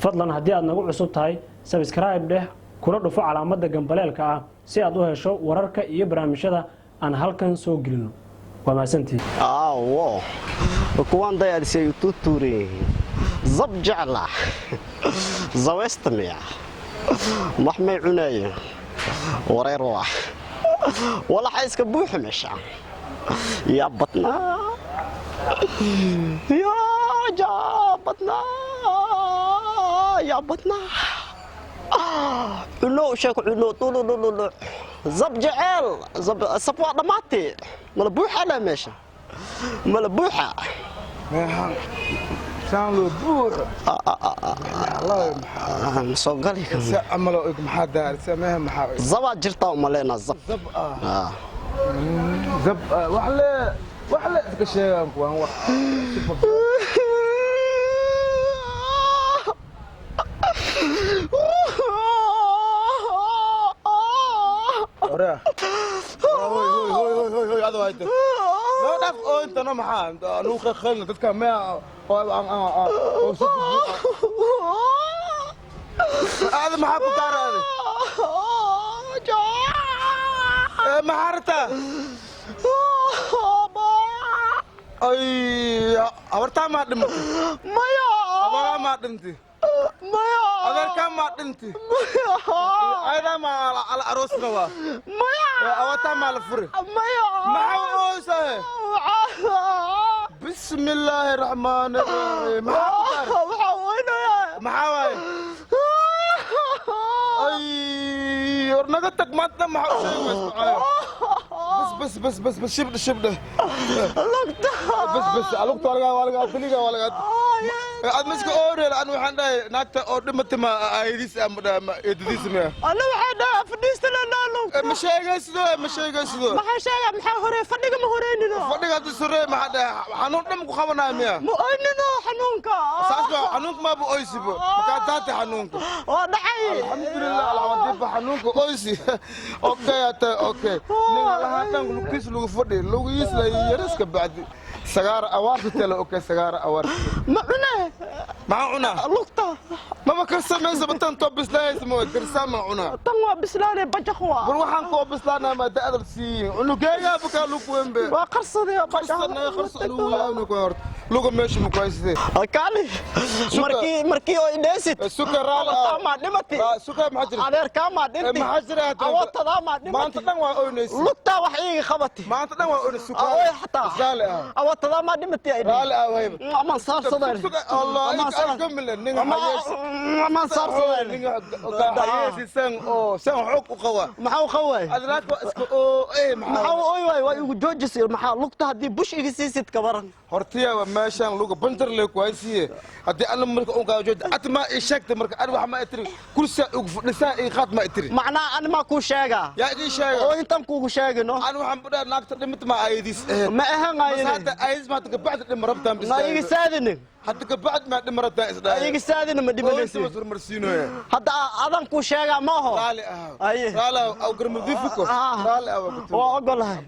Fadlan, haddii aad nagu cusub tahay, subscribe dheh, kuna dhufo calaamadda gambaleelka ah si aad u hesho wararka iyo barnaamijyada aan halkan soo gelino. Waa mahadsantihiin. Aawo, kuwaan dayaadisay u tuutuuran yihiin. Zab jecla zaweysta miya? Wax may cunaayeen? Wareer waa walaxa iska buuxa meesha. Yaa badnaa, yaa jaa badnaa, yaa badnaa. Cuno sheek, cuno dhuludhuludhu. Zab jeceel sab waa dhammaatay. Mala buuxa leh meesha, mala buuxa. Meehan saan loo buuxo? Soo gali. Si camalo eg maxaa daarisa meeha? Maxaa Zabaa jirtaa umaleynaa, zab. Zab ah, zab ah, wax le, wax le iska sheegaan kuwaan wax. Oraa, hoy hoy hoy hoy hoy hoy, adoo hayta loo dhaaf oo intano maxaa anugu khaylna dadka mea oo aada maxaa ku taaraade? Maxaa rabtaa? Ay, habartaa maa dhimatay? Maya. Habaraa maa dhintay? Maya. Adeerkaa maa dhintay? Ayadaa maa ala aroosna waa? Maya. Awataa maa la furi? Maya. Maxaa ooysahe? Bismi illaahi raxmaani raxiim, maxaa ku taar? Waxaa weynayaa. Maxaa waaye? Ay, war naga tag. Maanta maxaa u sheegi waysa? Bas bas bas bas bas, shibdhe shibdhe. Lugta. Bas bas, lugta waa lagaa, waa lagaa diliga, waa lagaa. Aad ma iska ooreel? An waxaan dhahay naagta oo dhimatay ma aayadiis ama ma eedadiis miya? Alla, waxaa dhaha fadhiista lana lugta. Ma sheegaysido, ma sheegaysido. Maxaa sheegaa? Maxaa horey? Fadhiga ma horeynino. Fadhiga hadda surey, maxaa dhahay? Xanuun dham ku qabanaya miya? Ma oynino xanuunka. Saas baa xanuunka maaba oysibo makaa taatay xanuunka. Waa dhacay. Alxamdulilah, alxamdiba xanuunka oysi. Okay, ata okay, nin lahaa dhan lugtiis lagu fadhi, lugihiis la yariska bacdi sagaara awaarta tele. Okay, sagaara awaarta. Ma cune. Maxaa cunaa? Lugta. Maba karsamaysa batan too bislaanaysa, ma karsaa ma cunaa? Tan waa bislaanay, bajaq waa. War waxaan koo bislaanaa ma da'da siiyin cunugeegaa bukaa lug wembe. Waa qarsaday. Qarsanay, qarsa lugu yaawna ku horta luga meesha ma ku haysatee? Kaali, markii oo idheesid. Suka raal. Awataa maa dhimati? Suka, maxaa jira? Adeerkaa maa dhinti? Maxaa jira? Awatadaa maa maanta dhimati? Dhan waa oynaysa. Lugtaa wax iiga qabati. Maanta dhan waa oynaysa, suka. Oy xataa. Raali ah. Awatadaa maa dhimati ay? Raali ah wayba. Amaan saarsaday. Suka, Allah ay kamile ninga hayees. Amaan saarsaday. Ninga hayeesi san oo san xog u qaba. Maxaa u qaway? Adlaak waa iska oo eh maxaa maxaa u oy waay? Waa igu joojisay. Maxaa lugta haddii bush iga siisid kabaran? Hortiya waa meeshaan luga banjar le ku haysiye. Haddii alla marka un kaa jooji at ma ii sheegtay marka ani wax ma itiri, kursiyaa igu fadhisaa ii qaad ma itiri. Macnaa ani maa kuu sheegaa? Yaa idii sheega. Oo intan kuugu sheegino. Ani waxaan budhaa naagta dhimid ma ayadiis ahayd. Ma ahan. Bas Ayne hadda ayadiis maanta kabacdi dhima rabtaan. Ma iga saadinin. Hadda kabacdi maa dhima rabtaan isdhaa. Iga saadinin, ma dhimanaysid. Ooysa hormarsiinoya. Hadda adan kuu sheegaa ma aho. Raali ah. Aye. Raali ah aw garmadiifiko. Ah. Raali ah. Waa ogolahay.